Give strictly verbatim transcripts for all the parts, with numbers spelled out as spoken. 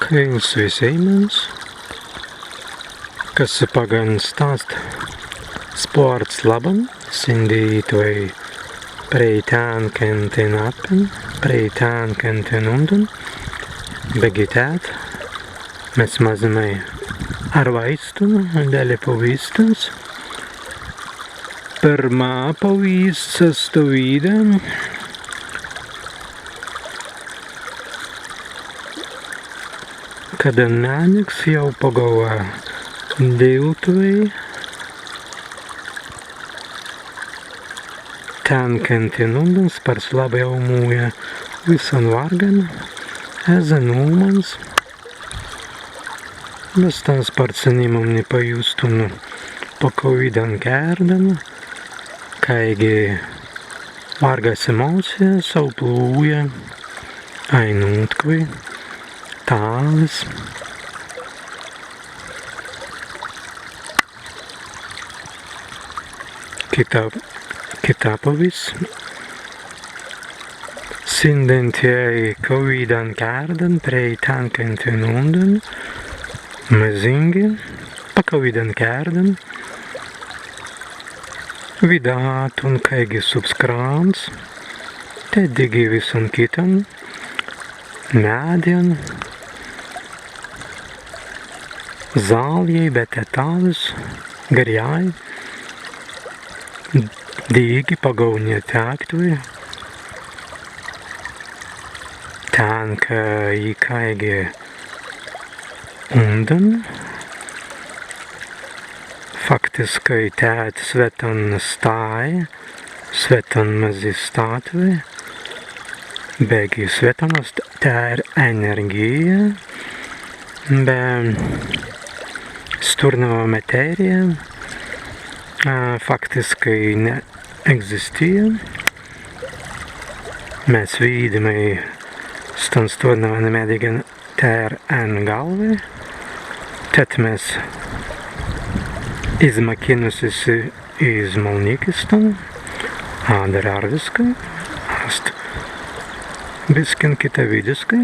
Kaīls wisēimans, kas paggan ast spārts labban sīndītwei prei tēnkantin appin, prei tēnkantin undan, beggi tēt mes mazzimai arwaistun, dālei pawīstins. Pirmā pawīsts ast stawīda, kaddan mēniks jāu pagaūwa diltwei tēnkantin undan, spārts labbai aumūja wissan wārgan, ezze nūmans. Mes stan spārts ni mēmam ni pajustun, pa kawīdan kērdan, kāigi wārgas emōcijas auplūja ainuntkwēi tālis. Kitā, kitā pawīsts. Sīndintjai kawīdan kērdan prei tēnkantin undan, mazīngi pa kawīdan kērdan widātun, kāigi subs krāns, tēt dīgi wissan kittan meddjan, zāljai, be tēt tālis garrjai, dīgi pagaūnja tektwei tēnka ikāigi undan. Faktiskai tēt swētan stāi, swētan mazzi stātwei, beggi swētan ast tēr enērgija, be sturnawā matērija, ā, faktiskai ni egzistija. Mes widāimai stan sturnawan meddegin tēr en galwei, tēt mes izmukīnusis izmalnīkistan, adder arwiskai ast biskin kitawīdiskai.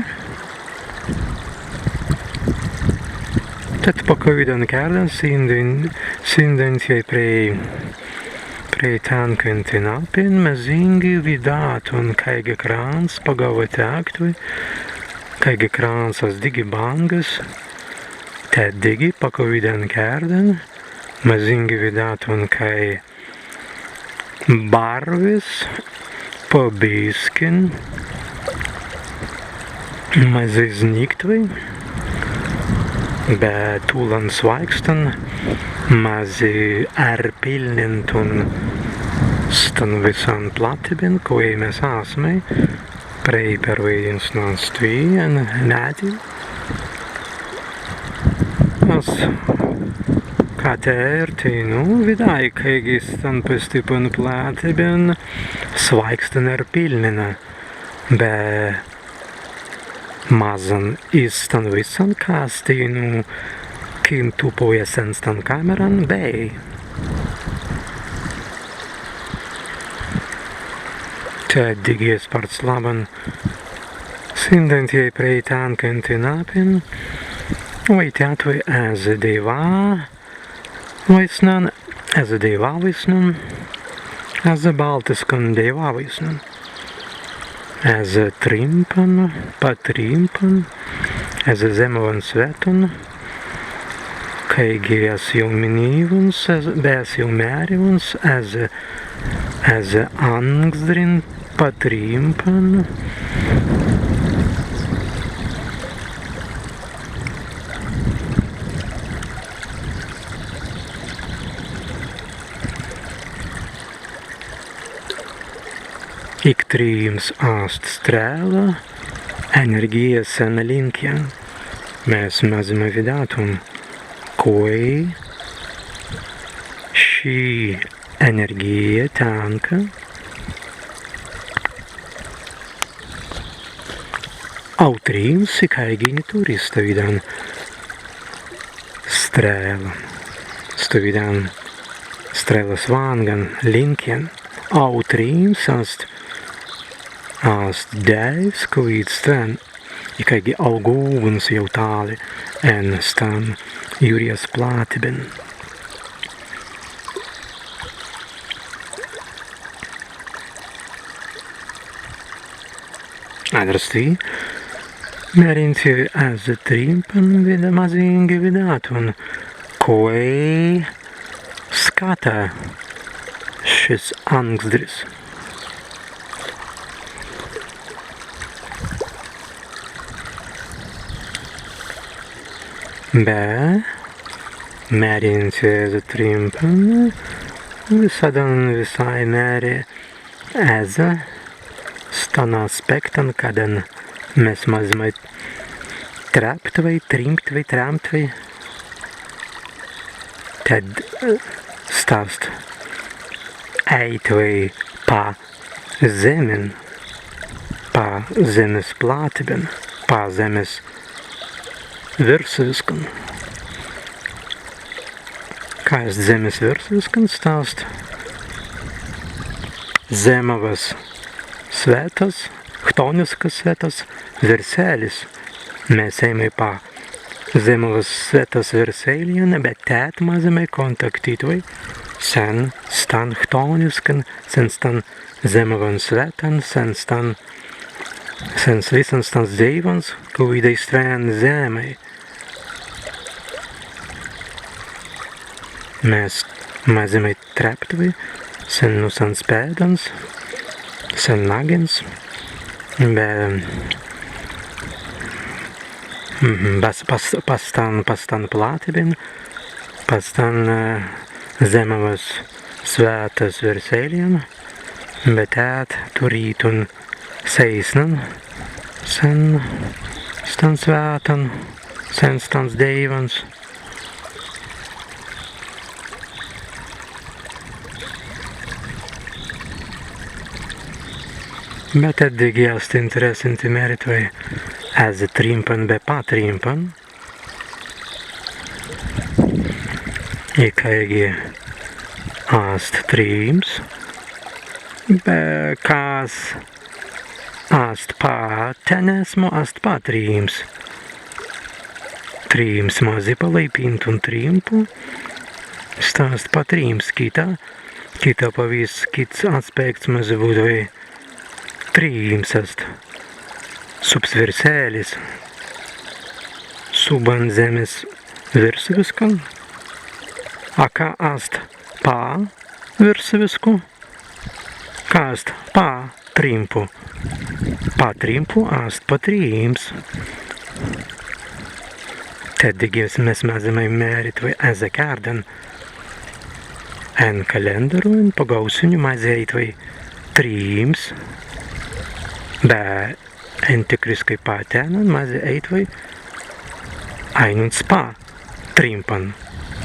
Tēt pa kawīdan kērdan sīndin-, sīndintjai prei, prei tēnkantin appin, mazīngi widātun, kāigi krāns pagaūwa tektwei, kāigi krāns ast dīgi bangas, tēt dīgi pa kawīdan kērdan, mazīngi widātun, kāi barwis pa biskin mazzi znīgtwei, be tūlan swāikstan mazzi erpilnintun stan wissan plattibin, kwēi mes asmai prei perwaidīnsnan stwi en meddju. As, ka tēr teinū widāi, kāigi stan pastippan plattibin swāikstan erpilnina, be mazzan iz stan wissan, kas teinū kīntupauja sen stan kameran, bēi. Tēt dīgi spārts labban sīndintjai prei tēnkantin appin, waitjātwei ezze deiwāwaisnan, ezze deiwāwaisnan, ezze baltiskan deiwāwaisnan. Ezze Trimpan, pa Trimpan, ezze Zemmawan swētan, kāigi as jāu minīwuns, ezze, be as jāu mērīwuns, ezze, ezze Angzdrin pa Trimpan. Ik Trims ast strēla enērgijas en līnkjan. Mes mazzimai widātun, kwēi ši enērgija tēnka. Autrīms ikāigi ni turri stawīdan strēlan, stawīdan strēlas wangan, līnkjan. Autrīms ast, ast dēiws, kawīds stwen Ikāigi augūwuns jāu tāli en stan jūrjas plattiben. Adder stwi mērintei ezze trimpan, wid-, mazīngi widātun, kwēi skatā šis angzdris. Be mērintei ezze trimpan, wisaddan wisāi mēri ezze stan aspektan, kaddan mes mazzimai treptwei, trimtwei, tremtwei. Tēt, eh, sta ast ēitwei pa zemmin, pa zemmis plattiben, pa zemmis wīrsawiskan. Kas zemmis wīrsawiskan? Sta ast zemmawas swētas, htōniskas swētas wīrselis. Mes ēimai pa zemmawas swētas wīrselin, be tēt mazzimai kontaktitwei sen stan htōniskan, sen stan zemmawan swētan, sen stan, sen wissan stans dēiwans, kawīdai stwen zemmai. Mes mazzimai treptwei sen nūsans pēdans, sen naggins, be, mhm, bas-, pas-, pa stan, pa stan plattibin, pa stan, eh, zemmawas swētas wīrselin, be tēt turītun seīsnan sen stan swētan, sen stans dēiwans. Be tēt dīgi ast interessanti mērītwei ezze trimpan be pa trimpan. Ikāigi ast trims, be kas ast pa tenesmu, ast pa trims. Trims mazzi palaipīntun trimpu, sta ast pa trims. Kitā, kitā pawīsts, kits aspekts mazzi būtwei trims ast subs wīrselis. Subban zemmis wīrsawiskan, a ka ast pa wīrsawisku? Ka ast pa trimpu? Pa trimpu ast pa trims. Tēt dīgi mes mazzimai mērītwei ezze kērdan. En kalēndaru, en pagaūsenju mazzi ēitwei trims, be entikriskai pa tennan mazzi ēitwei ainunts pa trimpan,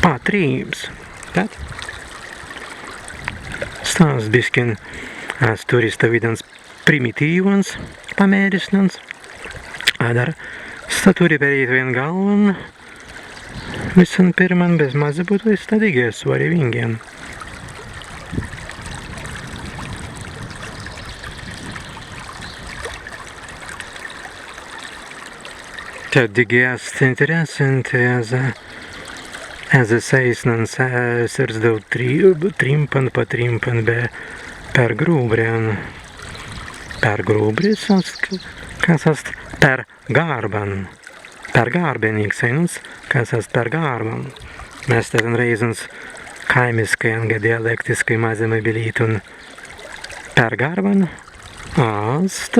pa trims. Tēt? Sta ast biskin, ast turri stawīdans primitīwans pamērisnans. Adder sta turri pereītwei en galwan, wissan pirman, be mazzi būtwei sta dīgi swarewīngi. Tēt dīgi ast interessanti ezze, ezze seīsnan, eh, sirzdau tri-, trimpan pa trimpan be per grubrin. Per grubris ast, kas ast per garban. Per garban, ik sēns, kas ast per garban. Mes tēt en rēizans kāimiskai anga dialektiskai mazzimai bilītun per garban, ast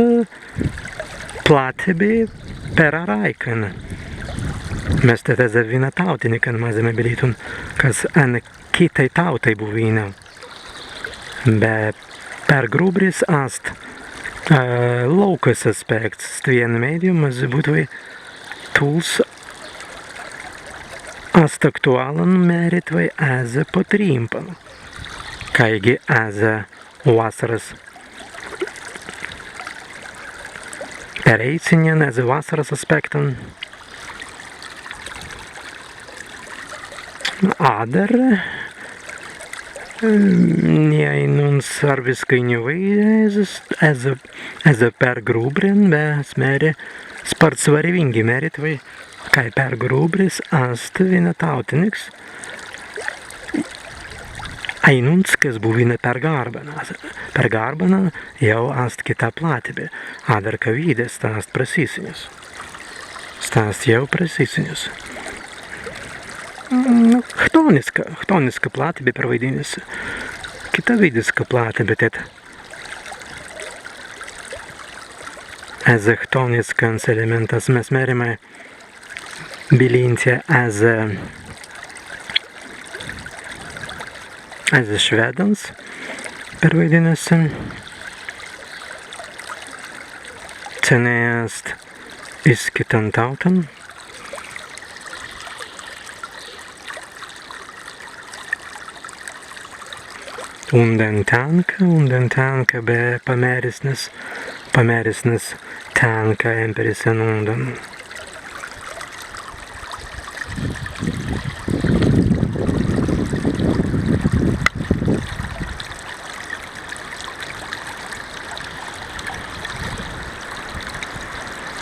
plattibi per arāikan. Mes tēt ezze winatāutinikan mazzimai bilītun, kas en kittai tāutai buwinna. Be per grubris ast, eh, laūkas aspekts, stwen mēdjum mazzi būtwei tūls ast aktuālan mērītwei ezze pa trimpan. Kāigi ezze wassaras pereīsenin, ezze wassaras aspektan. Adder, em, ni ainunts arwiskai ni waīda ezze, ezze, ezze per grubrin, be as mēri, Spārts swarewīngi mēritwei, kāi Pergrubrys ast wīna tāutiniks, ainunts, kas buwinna per Garbanan. Per Garbanan jāu ast kitā plattibi, adder kawīdas, sta ast Prasīsenis. Sta ast jāu Prasīsenis. Mm, chtōniska, chtōniska plattibi perwaidinna si. Kitawīdiska plattibi, tēt ezze chtōniskans elementas mes mērimai bilīntei ezze, ezze šwēdans, perwaidinna si. Tenēi ast iz kittan tāutan. Undan tenka, undan tenka be pamērisnas, pamērisnas tenka emperi sen undan.